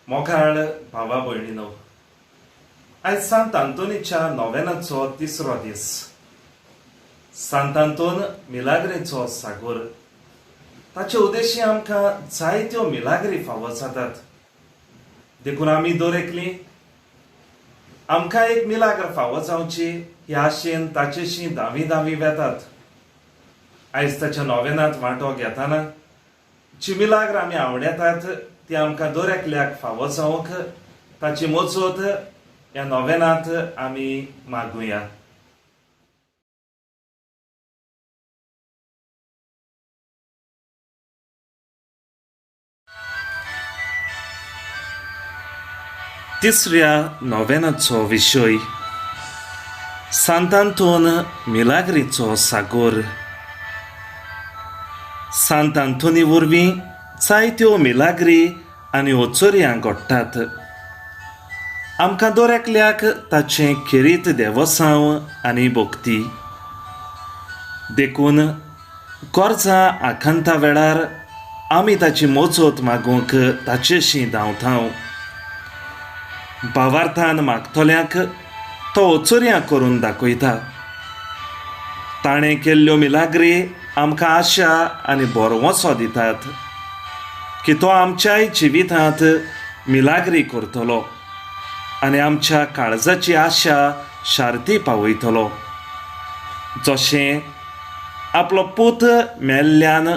मोगाळ भावा भयणीनो, आयज सांत आंतोनीच्या नोवेनाचो तिसरो दीस. सांत आंतोन मिलाग्रीचो सागोर. ताचे उद्देशी आमकां जायत्यो मिलाग्री फावो जातात. देखून आमी दर एकली आमकां एक मिलाग्र फावो जावची ह्या आशेन ताचेशी धावी धावी वेतात. आयज ताच्या नोवेनांत वांटो घेतना जी मिलाग्र आमी आवडेतात ती आमकां दर एकल्याक फावो जावंक ताची मजत ह्या नोवेनांत आमी मागुया. तिसऱ्या नोवेनाचो विशय सांत आंतोन मिलाग्रीचो सागोर. सांत आंतोनी वरवीं जायत्यो मिलाग्री आनी ओचोरयां घडटात. आमकां दर एकल्याक ताचें खेरीत देवसांव आनी भक्ती. देखून गरजां आकांता वेळार आमी ताची मजत मागूंक ताचेशी धांवता. भावार्थान मागतल्यांक तो ओचोरयां करून दाखयता. ताणें केल्ल्यो मिलाग्री आमकां आशा आनी भरवंसो दितात की तो आमच्याय जिवितांत मिलाग्री करतलो आनी आमच्या काळजाची आशा शार्ती पावयतलो. जशें आपलो पूत मेल्ल्यान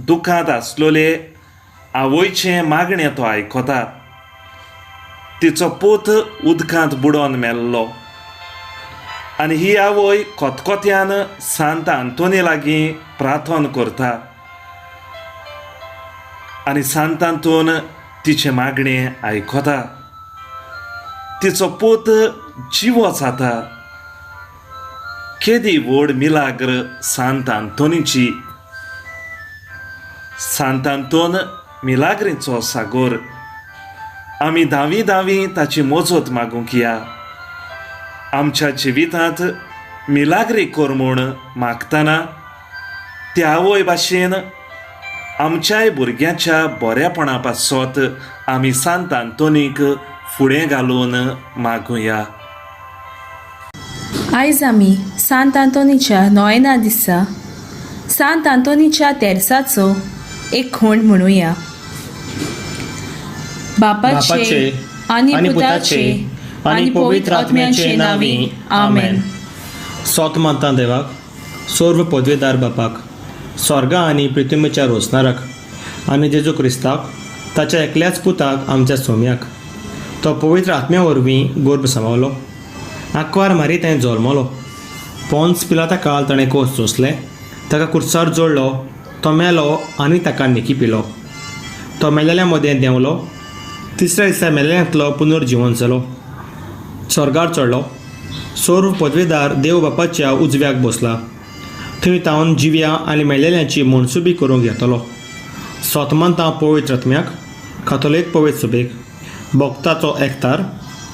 दुखांत आसलेले आवयचें मागणें तो आयकता. तिचो पूत उदकांत बुडोन मेल्लो आनी ही आवय कोतकोत्यान सांत आंतोनी लागीं प्रार्थना करता आनी सांत आंतोन तिचें मागणें आयकता. तिचो पूत जिवो जाता. केदी व्हड मिलाग्र सांत आंतोनीची. सांत आंतोन मिलाग्रीचो सागोर. आमी धावी धावी ताची मजत मागूंक या. आमच्या जिवितांत मिलाग्री कर म्हूण मागतना त्या आवय भाशेन आमच्याय भुरग्यांच्या बरेपणा पासत आमी सांत आंतोनीक फुडें घालून मागुया. आयज आमी सांत आंतोनीच्या नोयना दिसा सांत आंतोनीच्या तेर्साचो एक खूण म्हणुया. बापाचे आनी पुताचे आनी पवित्र आत्म्याचे नांवी, आमेन. सोत मानता देवाक, सर्व पदवेदार बापाक, स्वर्गा आनी पृथ्वीच्या रोसणाराक, आनी जेजू क्रिस्ताक, ताच्या एकल्याच पुताक, आमच्या सोम्याक. तो पवित्र आत्म्या वरवीं गर्भ समावलो, आंकवार मारी थंय जल्मलो. पोन्स पिलाता काल ताणें कोस सोंसले, ताका कुर्सार जोडलो, तो मेलो आनी ताका निकी पिलो. तो मेलेल्या मदें देंवलो, तिसऱ्या दिसा मेलेल्यांतलो पुनर्जिवन जालो, स्वर्गार चडलो, सर्व पदवेदार देव बापाच्या उजव्याक बसला. थंय तावन जिव्या आनी मेलेल्यांची मनसुबी करूंक येतलो. सोत मानता पवित्र आत्म्याक, कातोलीक पवित्र सुबेक, भक्ताचो एकतार,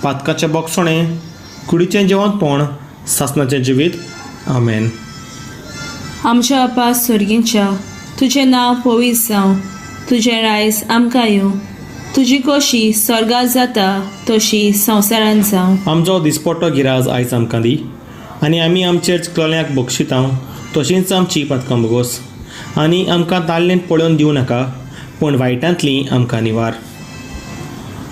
पातकाचें बोगसणें, कुडीचें जेवणपण, सासणाचें जिवीत. आमेन. आमच्या बापा सोर्गींच्या, तुजें नांव पवित्र जावं, तुजें रायस आमकां येवं, तुजी कोशी स्वर्गात जाता तशी संवसारांत जावं. आमचो दिसपट्टो गिराज आयज आमकां दी, आनी आमी आमचेर चुकलेल्यांक बक्षिता तशींच आमची पातकां बोगोस, आनी आमकां ताल्लेंत पळोवन दिवं नाका, पूण वायटांतली आमकां निवार.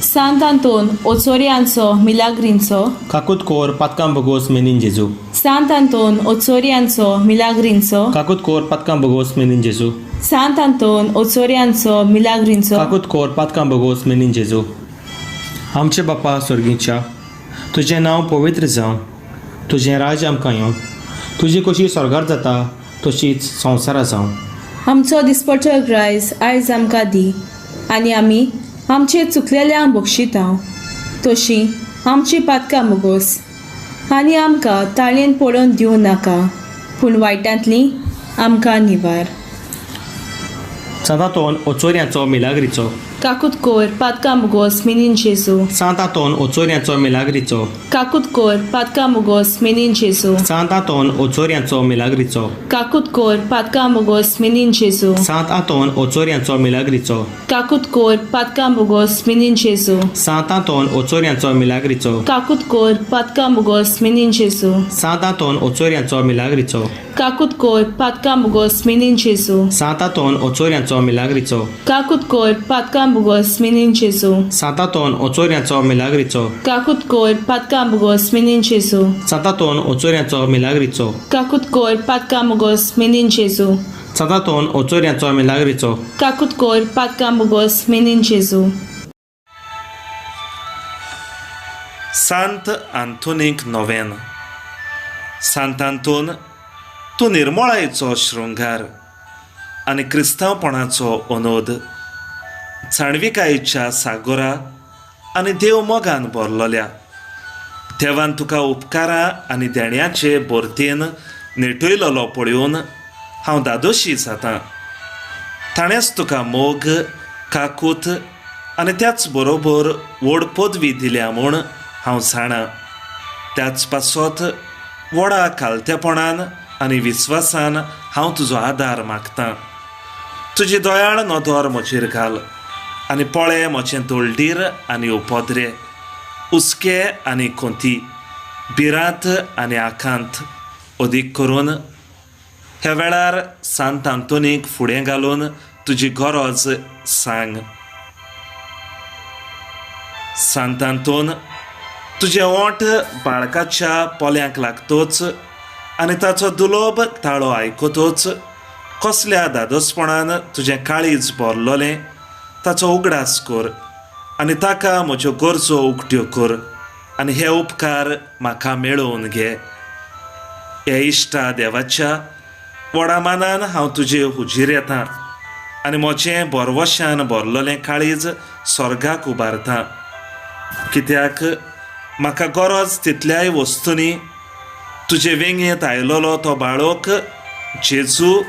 सांत आंतोन ओचोरयांचो मिलाग्रींचो काकूत कोर पातकां बोगोस मेनीन जेजू. सांत आंतोन ओचोरयांचो मिलाग्रींचो काकूत कोर पातकां बोगोस मेनीन जेजू. सांत आंतोन ओचोरयांचो मिलाग्रींचो काकूत कोर पातकां बोगोस मेनीन जेजू. आमचे बापा स्वर्गीच्या, तुजें नांव पवित्र जावं, तुजें राज्य आमकां येवं, तुजी कशी स्वर्गार जाता तशीच संवसारा जावं. आमचो दिसपट्टो ग्रायस आयज आमकां दी, आनी आमी आमचे चुकलेल्यांक बक्षिता तशी आमची पातकां मुगोस, आनी आमकां ताळयेन पडोवन दिवं नाका, पूण वायटांतली आमकां निवार. सांतांतोन ओचोऱ्याचो मिलाग्रीचो काकूत कोर पातका मुगोस मिनीन जेजू. सांत आंतोन ओचोऱ्यांचो मिलाग्रीचो. काकूत कोर पातका मुगोस मिनीन जेजू. सांत आंतोन ओचोऱ्यांचो मिलाग्रीचो. काकूत कोर पातका मुगोस मिनीन जेजू. सांत आंतोन ओचोऱ्यांचो मिलाग्रीचो. काकूत कोर पातका मुगोस मिनीन जेजू. सांत आंतोन ओचोऱ्यांचो मिलाग्रीचो. काकूत कोर पातका मुगोस मिनीन जेजू. सांत आंतोन ओचोऱ्यांचो मिलाग्रीचो. काकूत कोर पातका मुगोस मिनीन जेजू. सांत आंतोन ओचोऱ्यांचो मिलाग्रीचो. काकूत कोर पातका मुगोस मिनीन जेजू. सांत आंतोन ओचोऱ्यांचो मिलाग्रीचो. काकूत कोर पातका मुगोस मिनीन जेजू. सांत आंतोन ओचोऱ्यांचो मिलाग्रीचो. काकूत कोर पातका मुगोस मिनीन जेजू. सांत आंतोन ओचोऱ्यांचो मिलाग्रीचो. काकूत कोर पातका मुगोस मिनीन जेजू. सांत आंतोनीक नोवेन. सांत आंतोन, तूं निर्मळायेचो शृंगार आनी क्रिस्तांवपणाचो अनोद, जाणविकायेच्या सागोरा आनी देव मोगान भरलोल्या. देवान तुका उपकारां आनी देण्याचे भरतेन नेटयलोलो पळोवन हांव दादोशी जातां. ताणेंच तुका मोग, काकूत आनी त्याच बरोबर व्हड पदवी दिल्या म्हूण हांव जाणा. त्याच पासत व्हडा खालतेपणान आनी विस्वासान हांव तुजो आदार मागतां. तुजी दयाळ नदर म्हजेर घाल आनी पळय म्हजें दळडीर आनी उपद्रे, हुस्के आनी कोंती, भिरांत आनी आकांत. अदीक करून ह्या वेळार सांत आंतोनीक फुडें घालून तुजी गरज सांग. सांत आंतोन, तुजें ओंठ बाळकाच्या पोल्यांक लागतोच आनी ताचो दुलोब ताळो आयकतोच कसल्या दादोसपणान तुजें काळीज भरलोलें ताचो उगडास कर आनी ताका म्हज्यो गरजो उक्त्यो कर आनी हे उपकार म्हाका मेळोवन घे. हे इश्टा देवाच्या, व्हडा मानान हांव तुजे हुजीर येता आनी म्हजें भरवशान भरलोलें काळीज स्वर्गाक उबारता, कित्याक म्हाका गरज तितल्याय वस्तूंनी तुजे वेंगेंत आयलोलो तो बाळोक जेजू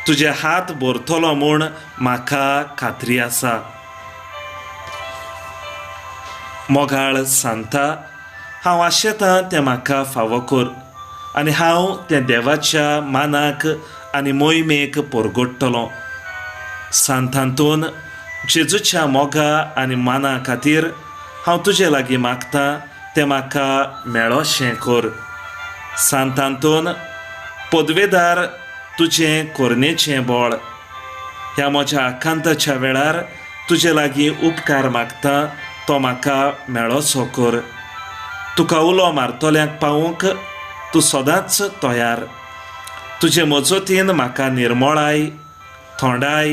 तुजे हात भरतलो म्हूण म्हाका खात्री आसा. मोगाळ सांता, हांव आशेतां तें म्हाका फावो कर आनी हांव तें देवाच्या मानाक आनी मोहिमेक परगट्टलो. सांत आंतोन, जेजूच्या मोगा आनी माना खातीर हांव तुजे लागीं मागतां तें म्हाका मेळोशें कर. सांत आंतोन, पदवेदार तुजें कोरणेचें बळ, ह्या म्हज्या आकांताच्या वेळार तुजे लागीं उपकार मागता तो म्हाका मेळोसो कर. तुका उलो मारतल्यांक पावूंक तूं सदांच तयार. तुजे मजतीन म्हाका निर्मळाय, थोंडाय,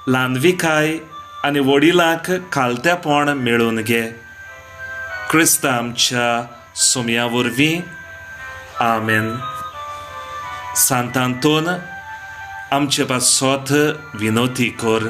ल्हानविकाय आनी वडिलांक खालतेपण मेळून घे. क्रिस्ता आमच्या सोमया वरवीं, आमेन. सांत आंतोन, आमचे पासत विनोती कर.